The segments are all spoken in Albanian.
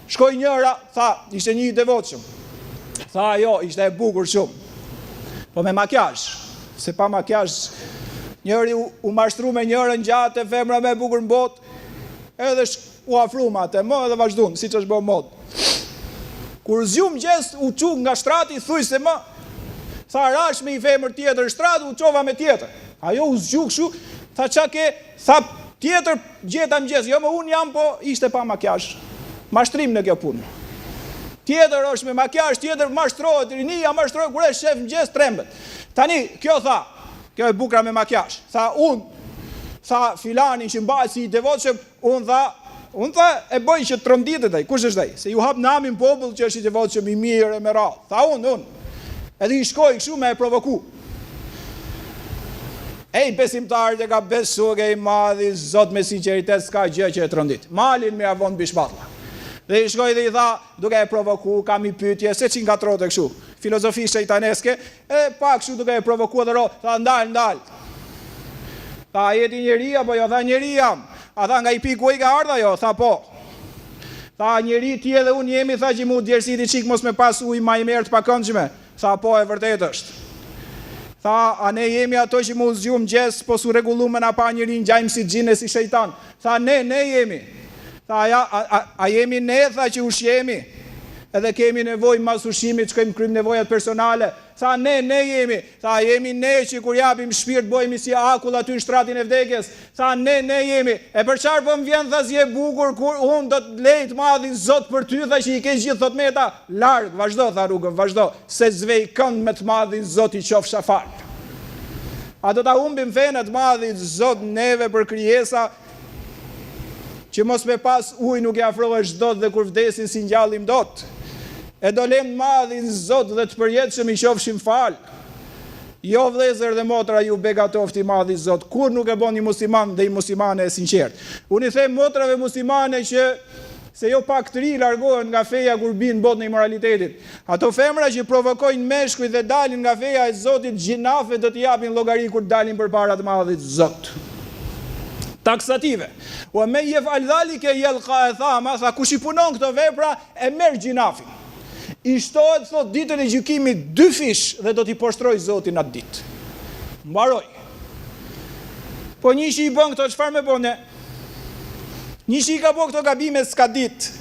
Shkoi njëra, tha, ishte një i devotshëm. Tha ajo, ishte e bukur shumë. Po me makiazh, se pa makiazh njëri u, u mashtru me njërën gjatë e femra më e bukur në botë, edhe u afru me atë më edhe vazhdun, siç është bë modë. Kur u zgju mëngjes, u çu nga shtrati, thuj se më, tha rash me një femër tjetër në shtrat, u çova me tjetër. Ajo u zgju kështu, tha ça ke, tha tjetër gjeta mëngjes, jo më unë jam, po ishte pa makiazh. Mashtrim në kjo punë. Tjetër është me makiazh, tjetër mashtrohet, rinia mashtrohet, kur e shef mëngjes, trembet. Tani, kjo tha, kjo e bukra me makiazh, tha unë, tha filanin që mbahet si i devotshëm, Unë tha, unë tha, e bëj që të tronditet ai. Kush është ai? Se ju hap namin popull që është i devotshëm, i mirë e me radhë. Tha unë, unë. Edhe i shkoi kështu me e provoku. Ej besimtar që ka besu ke i madhi Zot me sinqeritet s'ka gjë që e trondit. Malin me ia von mbi shpatlla. Dhe i shkoi dhe i tha, duke e provoku, kam një pyetje, se ç'i ngatërrote kështu. Filozofi shejtaneske, E pak kështu duke e provoku edhe ro, tha ndal, ndal. Tha a je ti njeri apo jo, tha njeri jam. A tha nga i pikë uji ke ardhë ajo, tha po. Tha njeri ti edhe unë jemi, tha që mu djersiti çik mos me pas ujë ma i merr të pakëndshme. Tha po e vërtetë është. Tha a ne jemi ato që mu zgju mëngjes po s'u rregullu me na pa njeri ngjajmë si xhin e si shejtan. Tha ne, ne jemi. Tha a, a, a, a jemi ne, tha që ushqehemi. Edhe kemi nevojë mas ushqimit shkojmë kryjmë nevojat personale. Tha ne, ne jemi. Tha jemi ne që kur japim shpirt bëhemi si akull aty në shtratin e vdekjes. Tha ne, ne jemi. E për çfarë po më vjen tha si e bukur kur unë do të lej të madhin Zot për ty tha që i ke gjithë këto të meta. Larg, vazhdo tha rrugën, vazhdo, se s'vej kënd me të madhin Zot i qofsha falë. A do ta humbim fenë e të madhit Zot neve për krijesa Që mos me pas ujë nuk i afrohesh dot dhe kur vdesin s'i ngjallim dot. E do lemë të madhin Zot dhe të përjetshëm i qofshim falë. Jo vëllezër dhe motra ju begatoftë i madhi Zot, kurrë nuk e bon një musliman dhe një muslimane e sinqertë. Unë i them motrave muslimane që se jo pak të ri largohen nga feja kur bijnë në botën e imoralitetit. Ato femra që provokojnë meshkujt dhe dalin nga feja e Zotit gjynahe do t'i japin llogari kur të dalin përpara të madhit Zot. Taksative. Wa men yef'al dhalike yelqa athama, tha kush i punon këto vepra e merr gjynafin. I shtohet thotë ditën e gjykimit dyfish dhe do t'i poshtrojë Zoti në atë ditë. Mbaroi. Po një që i bën këto çfarë me bo ne? Një që i ka bo këto gabime s'ka ditë.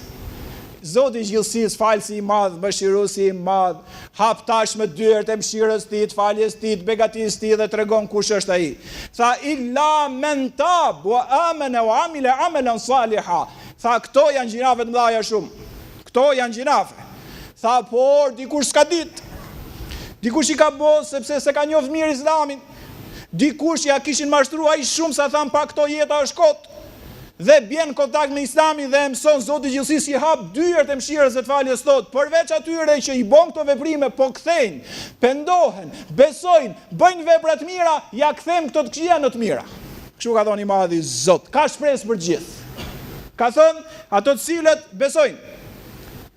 Zoti i gjithësisë, falësi i madh, mëshiruesi i madh, hap tashmë dyert e mëshirës tij, të faljes tij, të begatisë tij dhe tregon kush është ai. Tha illa men tab wa amana wa amila amalan saliha. Tha këto janë gjynafe të mëdha shumë. Këto janë gjynafe. Tha por dikush s'ka ditë. Dikush i ka bo sepse s'e ka njoft mirë Islamin. Dikush ja kishin mashtru aq shumë sa thanë pa këto jeta është kot. Dhe bjen në kontakt me Islamin dhe e mëson Zoti i gjithësisë i hap dyert e mëshirës dhe të faljes thotë, përveç atyre që i bon këto veprime po kthejnë, pendohen, besojnë, bëjnë vepra të mira, ja kthejmë këto të këqija në të mira. Kështu ka thënë i madhi Zot. Ka shpresë për të gjithë. Ka thënë ato të cilët besojnë,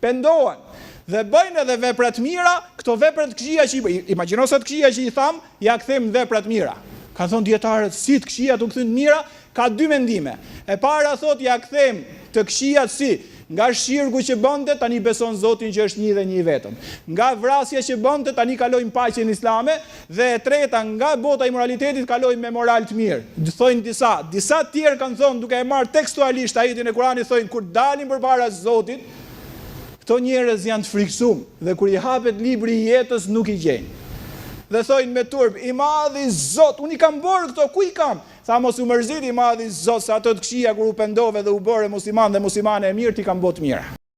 pendohen dhe bëjnë edhe vepra të mira, këto vepra të këqija që i bëjnë, imagjino sa të këqija që i thamë, ja kthejmë në vepra të mira. Kanë thënë dijetarët si të këqija u kthyen në të mira, Ka dy mendime. E para thotë ja kthejmë të këqijat si, nga shirku që bënte, tani beson Zotin që është një dhe një i vetëm. Nga vrasja që bënte, tani kaloi në paqen islame, dhe e treta, nga bota e imoralitetit kaloi me moral të mirë. Thonë disa. Disa të tjerë kanë thënë duke e marrë tekstualisht ajetin e Kuranit thonë kur dalin përpara Zotit, këto njerëz janë të frikësum dhe kur i hapet libri i jetës nuk i gjejnë. Dhe thonë me turp, i madhi Zot, unë i kam bërë këto, ku i kam? Tha mos u mërzit i madhi Zot se ato të këqija kur u pendove dhe u bëre musliman dhe muslimane e mirë t'i kam bo të mira.